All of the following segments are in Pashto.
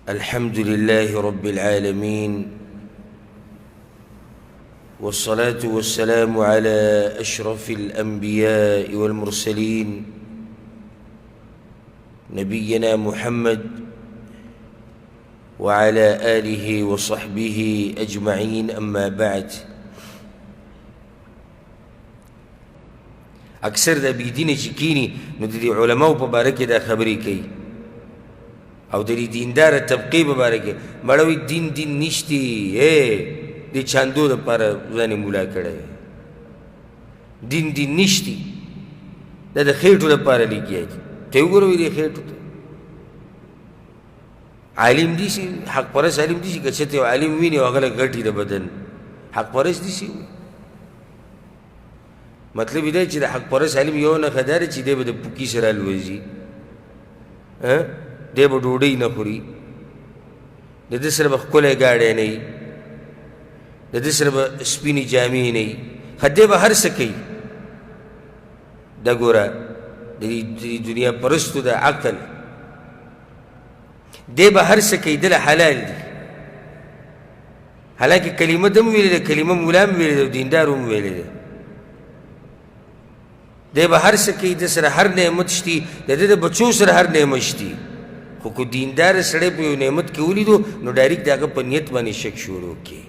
الحمد لله رب العالمين، والصلاة والسلام على أشرف الأنبياء والمرسلين، نبينا محمد وعلى آله وصحبه أجمعين، أما بعد. اکثر د بې دینه چې کینی نو د دې علماو په باره کې دا خبرې کوي او د دې دینداره طبقې په باره کې مړه وایي دین دین نشتي، د چاندو دپاره ځان یې ملا کړی، دین دین نشتي، دا د خېټو دپاره لګیا دي. ته وګوره وایي دې خېټو ته عالم دي سي، حق پرست عالم دي سي، که چېرته یو عالم ویني او هغه لږ غټي د بدن حق پرست دي سي. مطلب دا چې د حق پرست عالم یو نښه دا ده چې دی به د پوکي سره الوځي، دی به ډوډۍ نه خوري، د ده سره به ښکلی ګاډی نه وي، د ده سره به سپینې جامې نه وي، ښه دی به هر څه کوي. دا ګوره د دې دنیا پرستو د عقل، دی به هر څه کوي، ده له حلال دي. حالانکه کلمه دم ویلې ده، کلمه مولا هم ویلې ده او دیندار هم ویلې ده. دی به هر څه کوي، ده سره هر نعمت شتي، د ده د بچو سره هر نعمت شتي، خو که دیندار سړی په یو نعمت کې ولیدو نو ډایرک د هغه په نیت باندې شک شروع کړي.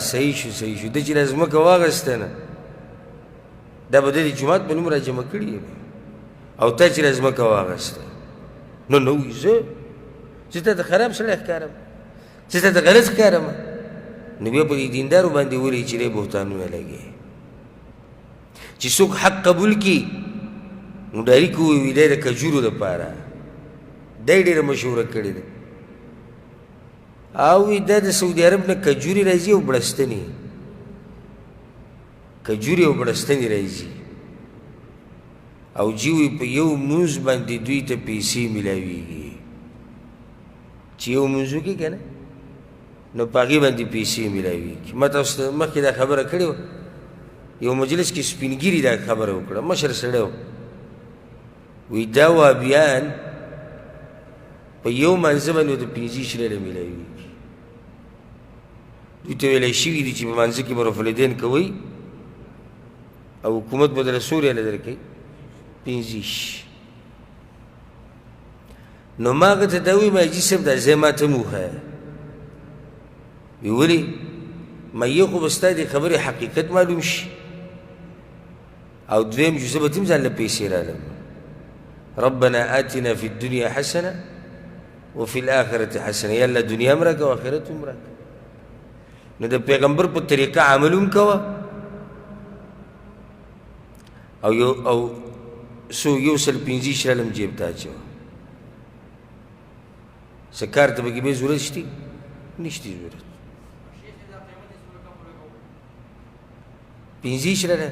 صحیح شو، صحیح شو. ده چې دا ځمکه واخیسته نه، دا به د دې جومات په نوم راجمع کړي او تا چې دا ځمکه واخیسته نو نه وایي زه تا ته خراب سړی ښکارم، زه تا ته غلط ښکارم. نو بیا په دې دیندارو باندې ولي چې دی بهتانونه لګي. چې څوک حق قبول کړي نو ډایرک ووایي دی د کجورو دپاره، دی ډېره مشهوره کړې ده. او وی دا د سعودي عرب نه کجوري راځي او بړستنې، کجوري او بړستنې راځي، او جی وی په یو مونځ باندې دوی ته پیسې میلاویږي. چې یو مونځ وکړي که نه نو په هغې باندې پیسې میلاویږي. ما تاسو ته مخکې دا خبره کړې وه، یو مجلس کې سپین ږیري دا خبره وکړه، مشر سړی و، وی دا وابیان په یو مانځه باندې ورته 25 ریاله میلاویږي. دوی ته ویلی شوي دي چې په مانځه کې به رفع الیدین کوئ او حکومت به درله څو ریاله درکوي؟ 25. نو ما هغه ته دا وویل، ما حاجي صاحب دا ځای ما ته هم وښیه. وی ولې؟ ما یو خو به ستا دې خبرې حقیقت معلوم شي، او دویم چې زه به تم ځان له پیسې رالم. ربنا آتنا فی الدنیا حسنه وفي الآخرة حسنه، یا الله دنیا هم راکړه او آخرت هم راکړه. نو د پیغمبر په طریقه عمل هم کوه او یو او څو یو سل 25 ریاله هم جیب ته اچوه. څه کار ته پکې بیا ضرورت شتي؟ نشتي ضرورت. 25 ریاله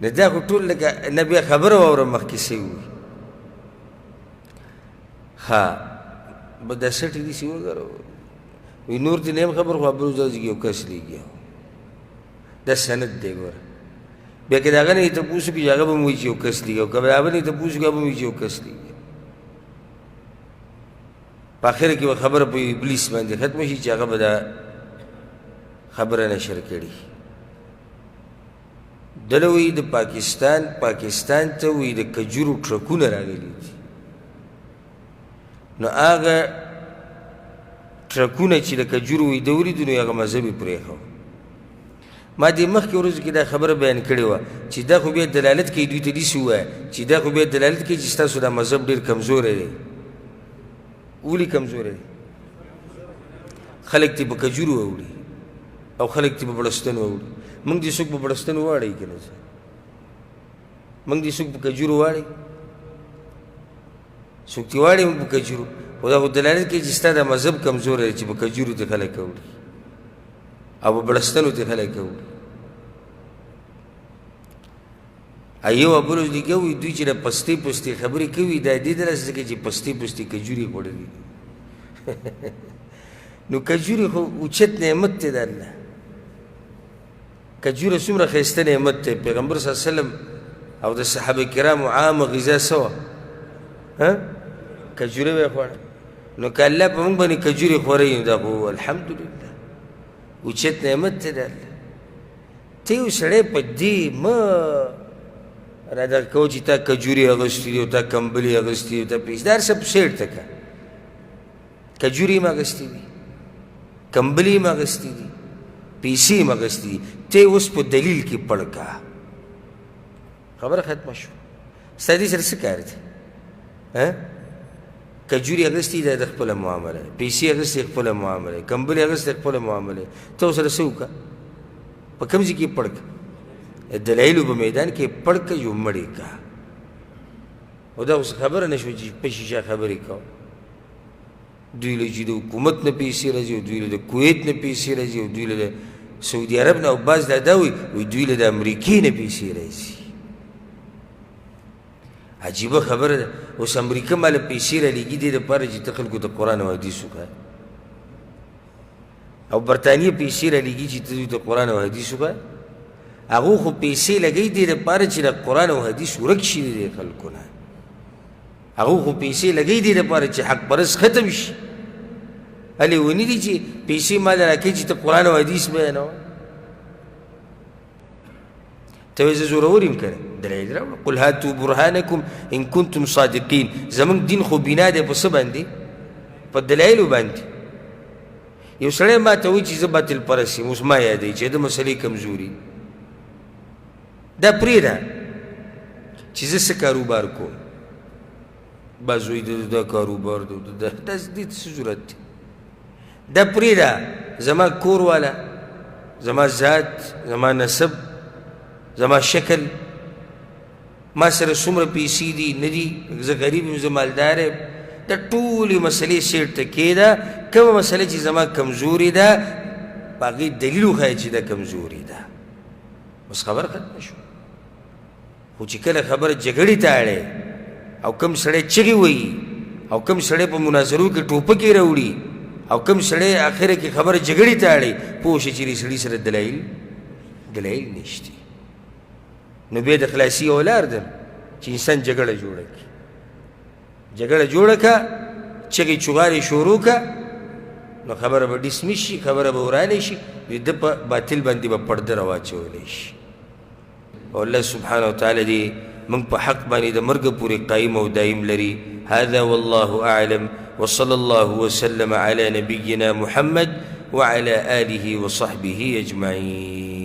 نه، دا خو ټول لکه نه بیا خبره واوره مخکې څه ووایي. ښه به دا سټې داسې وګوره، وایي نور دې نه یم خبر، خو ابرو ځای یو کس لېږي، دا سند دی. ګوره بیا که د هغه نه یې تپوس وکړي چې هغه به هم وایي چې یو کس لېږي، او که د هغه نه یې تپوس وکړي هغه به هم وایي چې یو کس لېږي. په آخر کې به خبره په ابلیس باندې ختمه شي چې هغه به دا خبره نشر کړي. دله وایي د پاکستان، پاکستان ته وایي د کجورو ټرکونه راغلي دي، نو هغه ټرکونه چې د کجورو وایي ده ولیدو نو هغه مذهب یې پرېښود. ما دې مخکې ورځو کې دا خبره بیان کړې وه چې دا خو بیا دلالت کوي، دوی ته داسې ووایه چې دا خو بیا دلالت کوي چې ستاسو دا مذهب ډېر کمزوری دی. ولې کمزوری دی؟ خلک ترې په کجورو اوړي او خلک ترې په بړستنو اوړي. موږ دې څوک په بړستنو واړوي که نه؟ موږ دې څوک په کجورو واړوي؟ څوک ترې واړوي موږ په کجورو؟ خو دا خو دلالت کوي چې ستا دا مذهب کمزوری دی چې په کجورو ترې خلک اوړي او په بړستنو ترې خلک اوړي. یو بل ورځ لیکه وي دوی چې د پستې پستې خبرې کوي، دا دې درسه ځکه چې پستې پستې کجوري خوړلې دي. نو کجوري خو اوچت نعمت دی د الله. کجوره څومره ښایسته نعمت دی. پیغمبر صلی الله علیه وسلم او د صحابه کرامو عامه غذا څه وه؟ کجورې به یې خوړه. نو که الله په موږ باندې کجورې خوروي، نو دا خو الحمدلله اوچت نعمت دی د الله. ته یو سړی په دې مه را دغه کوه چې تا کجورې اخیستې دي او تا کمبلې اخیستې دي او تا پیسې، دا هر څه په سیټ ته که کجورې هم اخیستې دي، کمبلې هم اخیستې دي، پیسې هم اخیستې دي، ته یې اوس په دلیل کې پړ که، خبره ختمه شوه. ستا دې سره څه کار دی؟ کجورې اخیستې دا د خپله معامله، پیسې اخیستې خپله معامله، کمبلې اخیستې خپله معامله، ته ورسره څه وکړه؟ په کوم ځای کې پړ که؟ دلایلو په میدان کې پړ که، یو مړی که. او دا اوس خبره نه شوه چې په شیشه خبرې کوه. دوی له چې د حکومت نه پیسې راځي، او دوی له د کویت نه پیسې راځي، او دوی له د سعودي عرب نه، او بعض دا دا وایي، وایي دوی له د امریکې نه پیسې راځي. عجیبه خبره ده. اوس امریکا ماله پیسې رالیږي دې دپاره چې ته خلکو ته قرآن او حدیث وښایې، او برتانیه پیسې رالیږي چې ته دوی ته قرآن او حدیث وښایې. هغو خو پیسې لګوي دې دپاره چې د قرآن او حدیث ورک شي د دې خلکو نه. هغو خو پیسې لګوي دې دپاره چې حق پرست ختم شي. هلې ونی دي چې پیسې ماله راکوي چې ته قرآن او حدیث بیانوه. ته وایې زه زورور یم که نه؟ دلایل راوړه. قل هاتو برهانکم ان کنتم صادقین. زموږ دین خو بنا دی په څه باندې؟ په دلایلو باندې. یو سړی ما ته وایي چې زه باطل پرست یم، اوس ما یادوي چې د مسلې کمزوري دا پرېږده چې زه څه کاروبار کوم. بعض وایي دا کاروبار دی، دا دې څه ضرورت دی؟ دا پرېږده زما کور والا، زما ذات، زما نسب، زما شکل، ما سره څومره پیسې دي نه دي، زه غریب یم، زه مالدار یم، دا ټولې مسلې سیټ ته کېده. کومه مسله چې زما کمزوري ده په هغې دلیل وښایه چې دا کمزوري ده، بس خبره ختمه شوه. خو چې کله خبره جګړې ته اړی او کوم سړی چغې وهي او کوم سړی په مناظرو کې ټوپکې راوړي او کوم سړی اخره کې خبره جګړې ته اړی، پوه شه چې دې سړي سره دلایل نشته. نو بیا د خلاصي یوه لار ده چې انسان جګړه جوړه کړي. جګړه جوړه کړه، چغې چغارې شروع کړه، نو خبره به ډسمس شي، خبره به ورانه شي، نو ده په باطل باندې به پرده راواچولی شي. او الله سبحانه وتعالی دې موږ په حق باندې د مرګ پورې قایم او دایم لري. هذا والله أعلم، وصلى الله وسلم على نبينا محمد وعلى آله وصحبه أجمعين.